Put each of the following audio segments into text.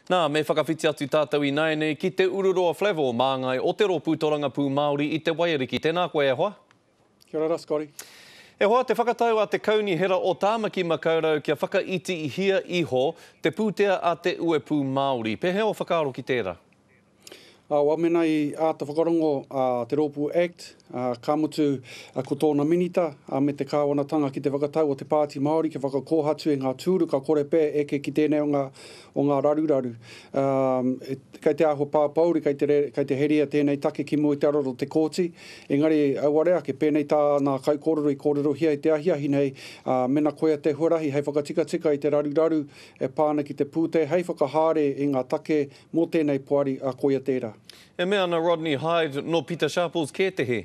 Nā, me whakawhiti atu tātou ināianei ki Te Ururoa Flavell, māngai o te Rōpū Torangapū Māori i Te Waiariki. Tēnā koe e hoa. Kia ora ra, Scotty. E hoa, te whakatau a te Kaunihera o Tāmaki Makaurau kia whakaitihia iho te pūtea a te Uepū Māori. Pēhea ō whakaaro ki tērā? Ā, mena i āta whakarongo a te rōpū act, ā, ka mutu ko tōna minita, ā, me te kāwanatanga ki te whakatau o te Pāti Māori kia whakakōhatu i ngā tūru ka kore pea e eke ki tēnei o ngā, o ngā raruraru. Ā, kei te āhua pāpōuri, kei te, kei te heria tēnei take ki mua i te aroro o te kōti, engari auare ake, pēnei tā nā kaikōrero i kōrerohia i te ahiahi nei, ā, mena koia te huarahi hei whakatikatika i te raruraru e pā ana ki te pūtea hei whakahaere i ngā take Mō tēnei poari, ā, koia tērā. E mea ana Rodney Hyde, nō Pita Sharples kē te hē.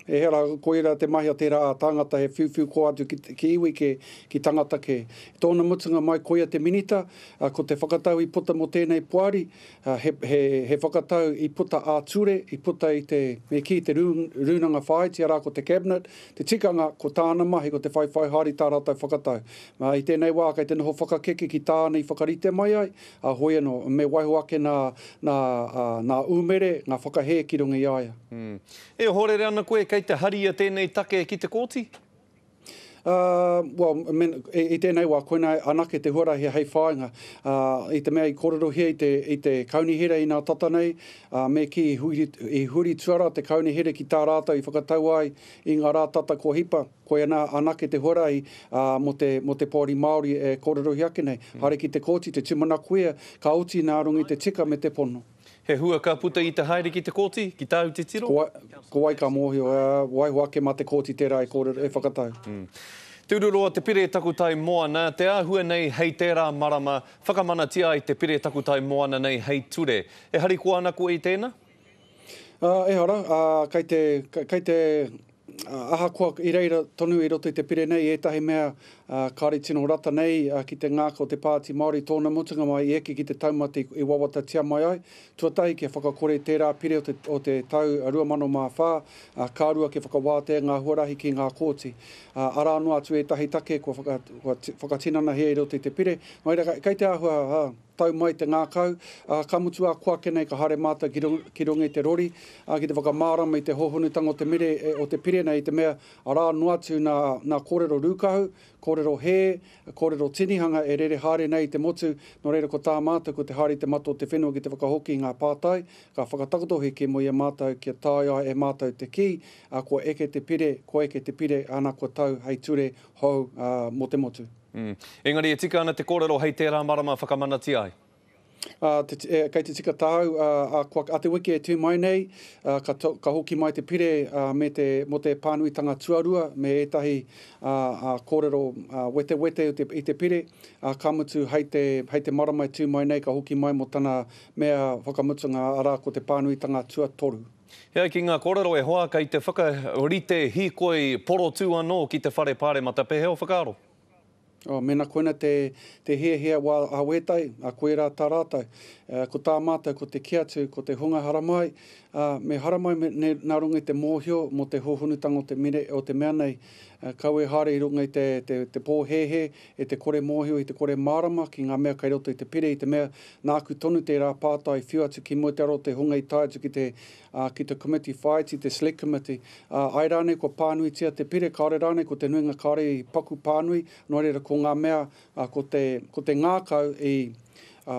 Ehara, koirā te mahi a tērā tāngata he whiuwhiu koa atu ki, ki iwi kē, ki tangata kē. I tōna mutunga mai koia te minita, ā, ko te whakatau i puta mō tēnei poari, ā, he, he, he whakatau i puta ā-ture, i puta i te, me kī, te rū, rūnanga whāiti, arā, ko te Cabinet, te tikanga, ko tāna mahi ko te whaiwhai haere i tā rātou whakatau. Ā, i tēnei wā kei te noho whakakeke ki tāna i whakarite mai ai, Ā, hoi anō, me waiho ake nā, nā, ā, nā umere, ngā whakahē ki runga i a ia. E ohorere ana koe kei te haria tēnei take ki te kōti? Ā, well, me, i, i tēnei wā, koinā anake te huarahi hei whāinga. Ā, i te mea i kōrerohia i te, i te kaunihera inā tata nei, ā, me kī i huri, i huri tuarā te kaunihera ki tā rātou i whakatau ai i ngā rā tata kua hipa. Koia nā anake te huarahi mō te, mō te Poari Māori e kōrerohia ake nei. Haere ki te kōti, te tūmanakoia, ka oti nā runga i te tika me te pono. He hua ka puta i te haere ki te kōti, ki tāu titiro? Ko wai, ko wai ka mōhio, waiho ake mā te kōti tērā e kōrero, e whakatau. Te Ururoa Te Pire Takutai Moana, te āhua nei hei tērā marama, whakamanatia ai te Pire Takutai Moana nei hei ture. E harikoa ana koe i tēnā? Ehara, kei te, kei te, ahakoa i reira tonu i roto i te pire nei ētahi mea kāore tino rata nei ki te ngākau o te Pāti Māori tōna mutunga mai i eke ki te taumata i wawatatia mai ai. Tuatahi kia whakakore tērā pire o te, o te tau 2004, ka rua kia whakawātea ngā huarahi ki ngā kōti. Arā noa atu ētahi take kua whaka, kua whakatinanahia i roto i te pire. Nō reira, kei te āhua, Tau mai te ngākau, ā, ka mutu ā koake nei ka haere mātou ki ki runga i te rori, ā, ki te whakamārama i te hōhonutanga o te mere, o te pire nei i te mea arā noa atu nā, nā kōrero rūkahu, kōrero hē, kōrero tinihanga e rere haere nei i te motu, nō reira ko tā mātou ko te haere i te mata o te whenua ki te whakahoki i ngā pātai, ka whakatakoto hiki mō i a mātou kia taea ai e mātou te kī, ā, kua eke te pire, kua eke te pire, ana kua tau hei ture hou, ā, mō te motu. Mm. Engari e tika ana te kōrero hei tērā marama whakamanatia ai. Ā, te, e, kei te tika tāu, ā, ā, kua, a te wiki e tū mai nei, ā, ka, to, ka hoki mai te pire, ā, me te, mō te pānuitanga tuarua, me ētahi, ā, ā, kōrero, ā, wetewete i te, i te pire, ā, ka mutu hei te, hei te marama e tū mai nei ka hoki mai mō tana mea whakamutunga, arā, ko te pānuitanga tuatoru. E ai ki ngā kōrero e hoa, kei te whakarite hīkoi porotū anō ki te whare pāremata. Pēhea ō whakaaro? Oh, mēnā koina te, te hiahia wā a wētai, a koirā tā rātou. Ko tā mātou, ko te kī atu, ko te hunga haramai, ā, me haramai me, ne, nā runga i te mōhio mō te hōhonutanga o te mere, o te mea nei. Kaua e haere i runga i te, te, te pōhēhē, e te kore mōhio, i te kore mārama ki ngā mea kei roto i te pire, i te mea nāku tonu tērā pātai whiu atu ki mua i te aro o te hunga i tae atu ki te, ā, ki te komiti whāiti, te select committee, ā, āe rānei kua pānuitia te pire, kāore rānei ko te nuinga kāore i paku pānui, nō reira ko ngā mea, ā, ko te, ko te ngākau i, ā,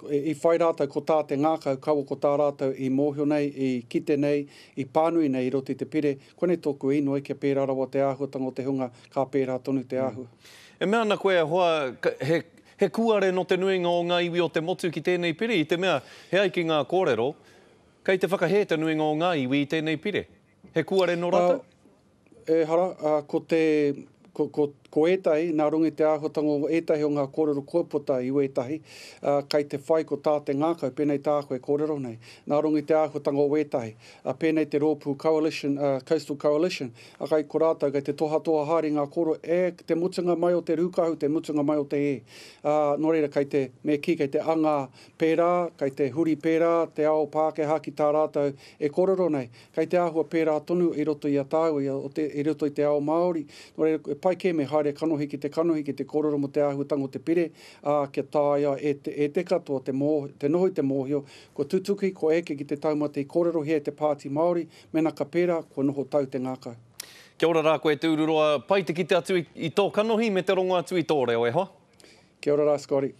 i whai rātou ko tā te ngākau, kaua ko tā rātou i mōhio nei, i kite nei, i pānui nei i roto i te pire, koinei tōku īnoi kia pērā rawa te āhuatanga o te hunga ka pērā tonu te āhua. E mea ana koe e hoa, he, he kūare nō te nuinga o ngā iwi o te motu ki tēnei pire, i te mea, he ai ki ngā kōrero, Kei te whakahē te nuinga o ngā iwi i tēnei pire. He kuare nō rātou? Ehara, ko te, ko, ko, ko ētahi, nā runga i te āhuatanga o ētahi o ngā kōrero kua puta i wētahi, kei te whai ko tā te ngākau, pēnei tāku e kōrero nei, nā runga i te āhuatanga o wētahi, pēnei te rōpū Coalition, Coastal Coalition, kei ko rātou kei te tohatoha haere i ngā kōrero, e, te mutunga mai o te rūkahu, te mutunga mai o te hē. Ā, nō reira, kei te, me kī, kei te anga Pērā, kei te huri pērā te ao Pākehā ki tā rātou e kōrero nei. Kei te āhua pērā tonu i roto i a tāua, i, o te, i roto i te ao Māori. Nō reira, e pai kē me haere. haere kanohi ki te kanohi ki te kōrero mō te āhuatanga o te pire, ā, kia taea e te, e te katoa te mō, te noho i te mōhio, kua tutuki, kua eke ki te taumata i kōrerohia e te Pāti Māori, mēnā ka pērā, kua noho tau te ngākau. Kia ora rā koe Te Ururoa, pai te kite atu i, i tō kanohi me te rongo atu i tō reo e hoa. Kia ora rā Scotty.